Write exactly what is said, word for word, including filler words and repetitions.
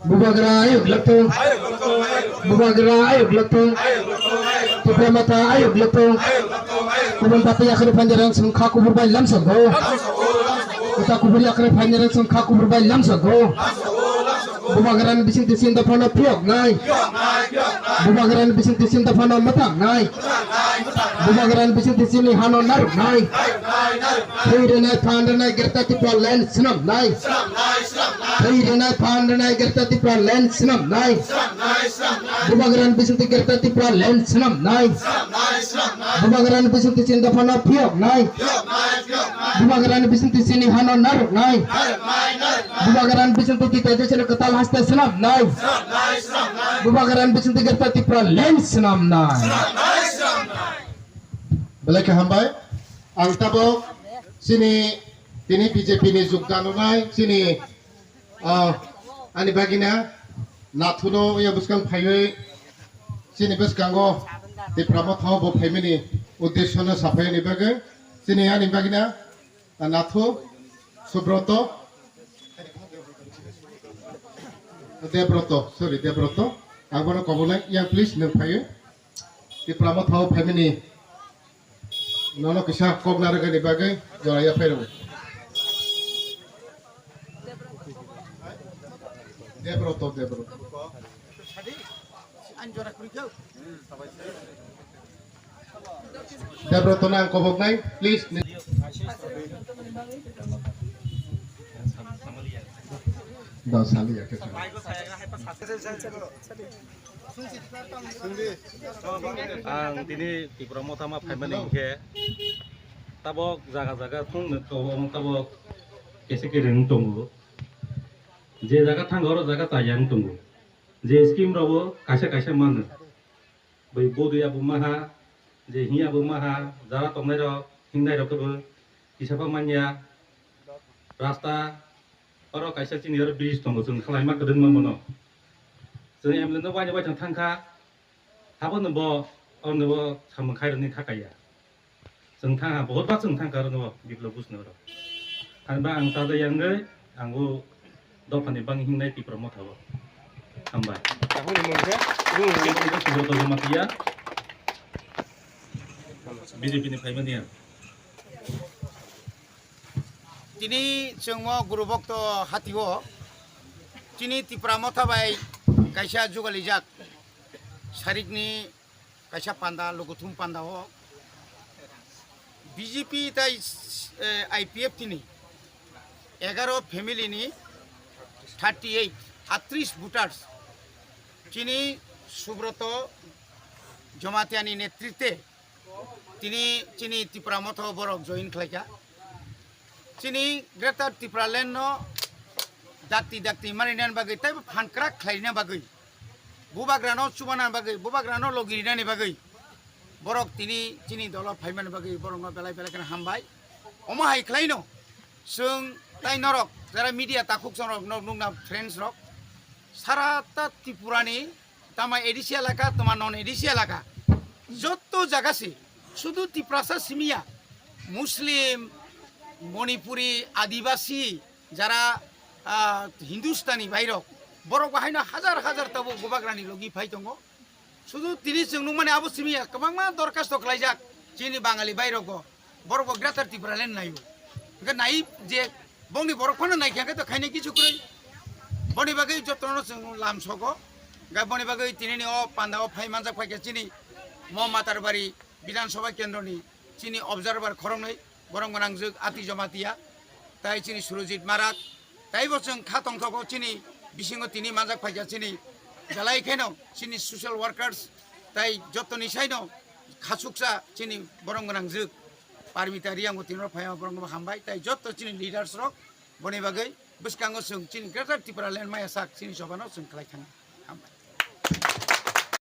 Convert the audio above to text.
Bubagra ayuk latung. Bubagra ayuk latung. Tipra Motha ayuk latung. Kubun bati yakri panjarang sung kha kubur bai lamsa go. Uta kubur yakri panjarang sung kha kubur bai lamsa go. Bubagrani bising tisin da phano phiyok nai. Bubagrani bising tisin da phano mathang nai. Bubagrani bising tisin ni hano naruk nai. Thwi rwnai phan rwnai Greater Tipra Land swnam nai. Thwi rwnai phan rwnai Greater Tipra Land swnam nai. Bubagrani bising ti Greater Tipra Land swnam nai. Bubagrani bising tisin da phano phiyok nai. Bubagrani bising tisin ni hano naruk nai. Bubagrani bising ti tete sini kwtal haste swnam nai. Bubagrani bising ti Greater Tipra Land swnam nai. Belai khe hambai. Ang tabok chini tini B J P ni jukda nunai chini, ah, ani bagina nathuno ya bwskang phaiwi chini bwskango Tipra Motha o bo phaimani uddesyo no saphai ni bagwi chini ani bagina, ah, nathu Subroto Debroto, sorry, Debroto. Ang bono kobonai, yang please, nwng phaiwi. Tipra Motha o phaimani nono kisa kok narwgani bagwi jora ya phairwngo. Debroto, Debroto. Debroto no ang koboknai, please. Da sali ya khe. Ang tini Tipra Motha ma phaimani hinkhe tabok jaga jaga thung tabok kese kere wng tongo. Je jaga thang oro jaga chaya wng tongo. Je scheme rok bo kaisa kaisa mano. Bai bodui abo maha, je hiya bo maha, jara tongnai rok, hingnai rok kebo kisa pha manya. Rasta oro kaisa chini oro bridge tongo, chwng khlai ma kwdwng ma bono. Chwng M L A no waini waithang thangkha, habo no bo, oro no bo samung khai rwni kha kaiya. Chwng thangha, bahut ba chwng thangkha oro no bo, Biplab Bush no oro. Thangba ang ta jai yang gwi, ang bo dophani bang hingnai Tipra Motha o. Hambai. Ahuni mungkhe, Subroto Jamatia, B J P ni phaimani ang. Tini chwngmo Guru Bhokto hatio, chini Tipra Motha bai kaisa jugalijak sarikni kaisa panda, lukuthum panda o B J P tai, eh, I P F T ni egaro family ni thirty eight, atris voters chini Subroto Jamatia ni netritwe tini chini Tipra Motha o borok join khlaikha. Chini Greater Tipraland no dakti dakti marinani bagwi teibo phan kwrak khlaina bagwi, bubagrano chubanani bagwi, bubagrano logirinani bagwi borok tini chini dolo phaimani bagwi borokno belai belai kheno hambai. Omo hai khlaino chwng tai norok jara media takhuk chongrok nok nukna friends rok sara ta Tripurani tama A D C elaka, tama non A D C elaka, jotto jaga se, sudu Tiprasa simiya, Muslim, Manipuri, Adibasi, jara, ah, Hindustani bairok, borok bahaino hajar hajar tabuk bubagrani logi phai tongo. Sudu tini chwng nukmani abo simiya, kwbangma dorkhasto khlaijak chini Bangali bairogo. Borok bo Greater Tipraland naio. Hwnkhe nai je bongni borok phano naikha khe to khaina kichu kwrwi. Boni bagwi jotono chwng lam sogo. Hwnkhe boni bagwi tinini o panda o phai manjak phaikha chini mo Matarbari Bidhan Sabha Kendroni chini observer khoroknwi borok gwnangjwk Ati Jamatia tai chini Surojit Marak. Taibo chwng kha tongthogo chini bisingo tini manjak phaikha chini belai kheno chini social workers tai jotoni saino khachuksa chini borok gwnangjwk Parmita Riyango tinoro phaiya borokno hambai tai jotto chini leaders rok boni bagwi bwskango chwng chini Greater Tipraland maya sak chini sobano chwng khlai thangna hambai.